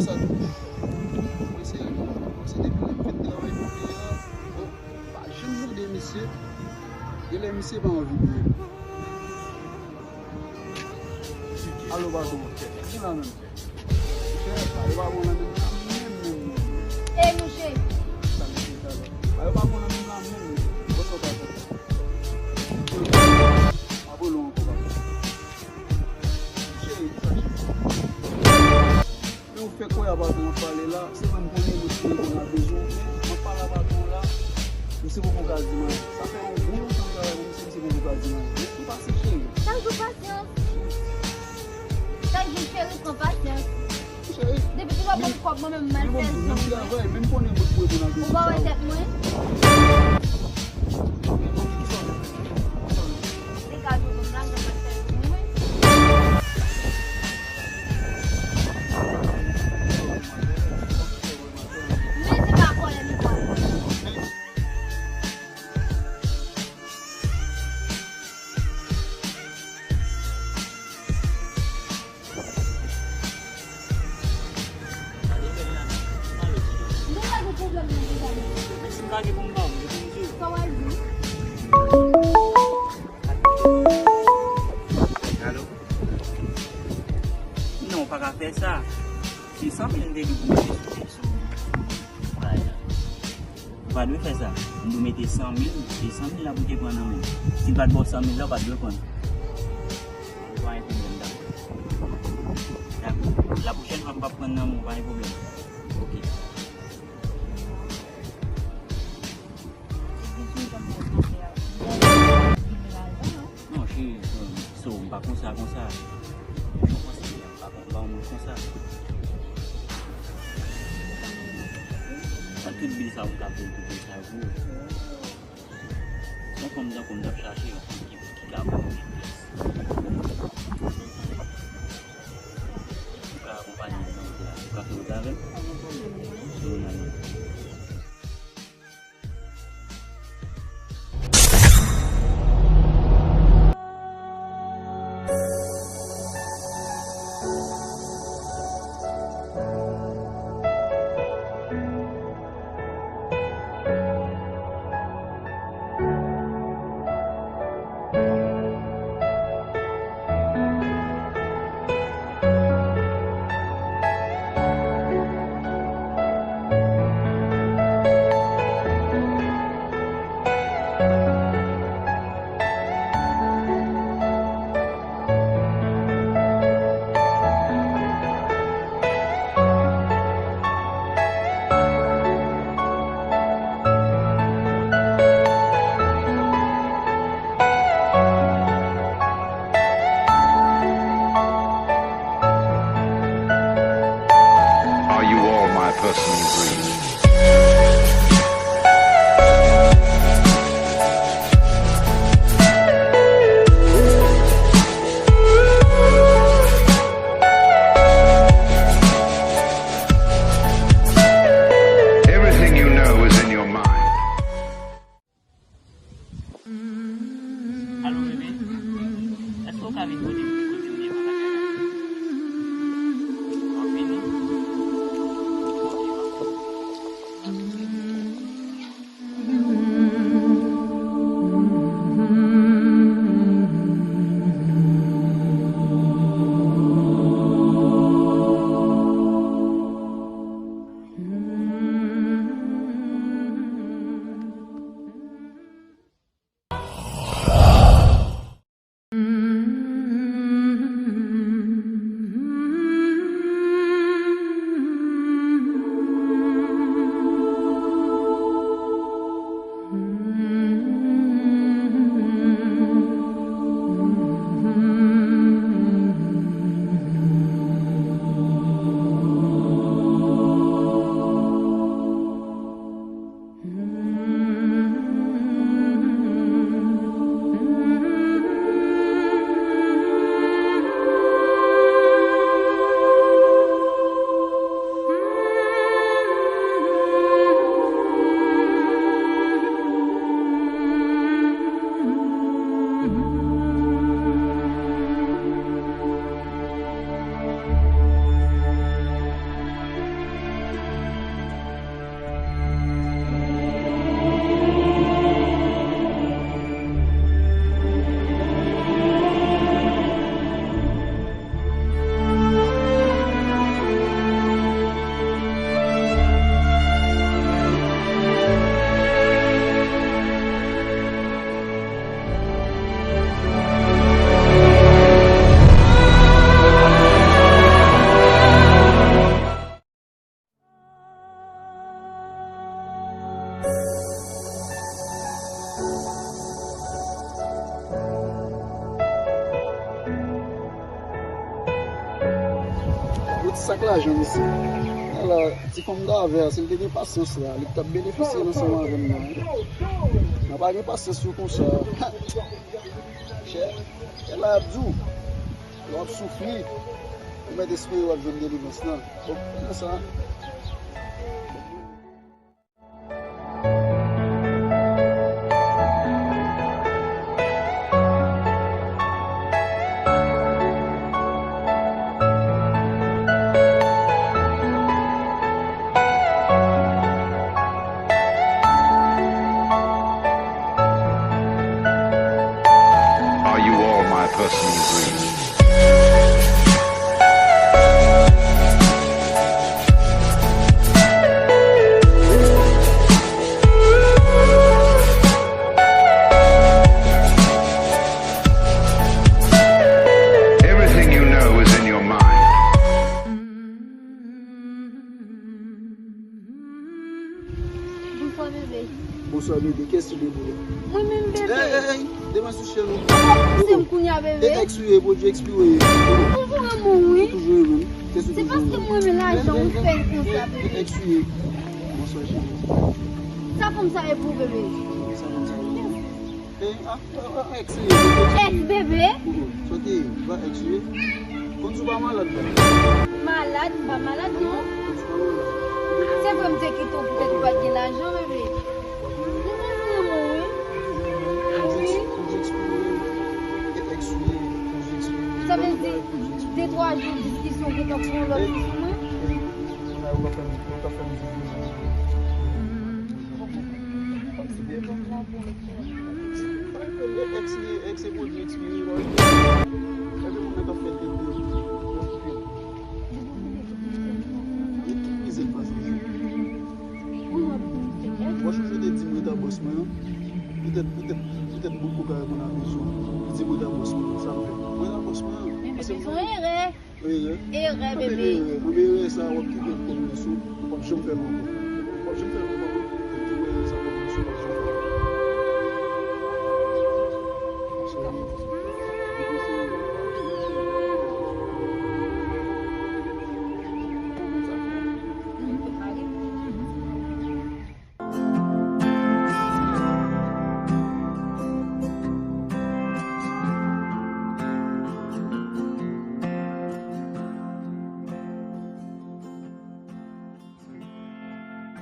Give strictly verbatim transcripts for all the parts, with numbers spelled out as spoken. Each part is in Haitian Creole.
Sa tou. Mwen se Remy Marco. Se depi lè m fin travay pou li a, bon, m pa janm tande misye. Genlè misye pa anvi peye m. Alo, patwon. Ki la menm? Monchè, sa yo pa bon nan menm nan, menm, menm, menm. Ey, monchè. Sa misye sa la. Sa yo pa bon nan menm nan, menm, menm. Bon, sa w pa fè. Apre lè ankò, patwon. Cheri, ki sa, cheri? Men ou fè kwè a patwon ap pale la, se vre m konnen mwen se mwen la bezwen, men m ap pale a patwon la, misye poko ka di m anyen. Sa fè yon bon lontan m travay pou misye, misye poko ka di m anyen. Men m pase cheri. Chak jou pasyans. Chak jou cheri pran pasyans. Cheri. Depi kilè w ban m kòb mwen menm m mal fè zon. Travay, men m konnen mwen pou reponn a kesyon. Ou pa wè tèt mwen? Se ka jou m la, m mal fè zon mwen. Men se pa kòlè li pran. Nou pa gen pwoblèm nan deja, mesye. Men si m pa gen pou m ba w, m gen pou m di w. Sa w al di? Alo? Non, ou pa ka fè sa. Se san mil m te di pou mete sou, sou bagay la. Ou pa dwe fè sa. M dwe mete san mil, se san mil la pou te pran nan men m. Si l pa t ba w san mil la, ou pa t dwe pran l. Pa gen pwoblèm, dakò. Dakò. La pwochèn fwa m p ap pran nan men w, pa gen pwoblèm. Ok. Non, cheri, so, so, m pa konsa, konsa. Jan w panse m ye a, m pa, m pa yon moun konsa. Sa tout bil sa ou ka peye, tout bil sa yo pou ou. Yon fanm tankou m t ap chache, yon fanm ki, ki ka ban mwen pyès. Ou ka akonpanye m nan wout la, ou ka fè wout avè m? Sou nan. Are you all my personal dreams? Everything you know is in your mind. Alo, bebe. Èske w ka vin kote m pi kote w ye nan lakay la? W ap vini? Ok, w ap vini. Sa k lajan, mesye? Ala, ti fanm m t avè a, si l te gen pasyans la, li t ap benefisye ansanm avè m nan, wi. Nan pa gen pasyans yo konsa. Chè, e la y ap di w, lè w ap soufri, ou mèt espere w ap jwenn delivrans lan. Bon, konnen sa. Are you all my personal dreams? Everything you know is in your mind. Bonswa, bebe. Bonswa, bebe. Kiyès ki bebe? Mwen menm, bebe. Ey, ey, ey, demen sou chèn ou. Sa fè w pouse m kounye a, bebe? E ex ou ye, pwodui ex ou ye. Ou toujou renmen m, wi. Ou toujou renmen m. Kiyès ou toujou renmen? Se paske m renmen lajan ou fè l konsa, bebe. E ex ou ye. Bonswa, cheri. Sa fanm sa ye pou ou, bebe? Sa fanm sa ye pou ou? E, a, a, a, ex li ye. Ex, bebe. Sa w te ye? Ou pa ex li ye? Konn si w pa malad la. Malad? M pa malad, non. Konn si w pa malad. Se vre m te kite w poutèt ou pa t gen lajan, bebe. Mwen renmen w, wi. Wi. Sa vle di, de twa jou diskisyon gentan pran lòt sou mwen? Ex li, ex se pwodui ex li ye, wi. Epi moun nan k ap fè tèt de okipe l. Ki mizè k pase? Mwen chonje te di mwen ta bòs mwen an. Petèt, petèt, petèt bout koka yo konn ap bezwen. Li di mwen ta bòs mwen an, sa m fè. Mwen ta bòs mwen an. Paske se yon erè. Erè. Erè, bebe. Erè. Anben erè sa a, w ap kite l kòm leson. W ap janm fè l ankò. W ap janm fè l ankò. Ou kite erè sa a kòm leson, w ap janm fè l ankò.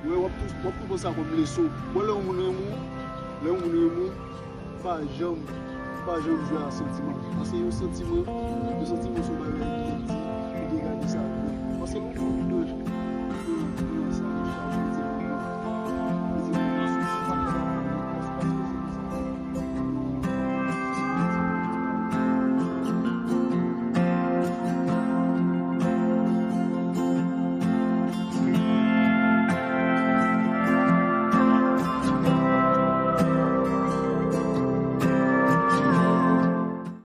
Wè, w ap tou, w ap tou pran sa kòm leson. Bon, lè yon moun renmen w, lè yon moun renmen w, pa janm, pa janm jwe a santiman. Paske yon santiman, yon santiman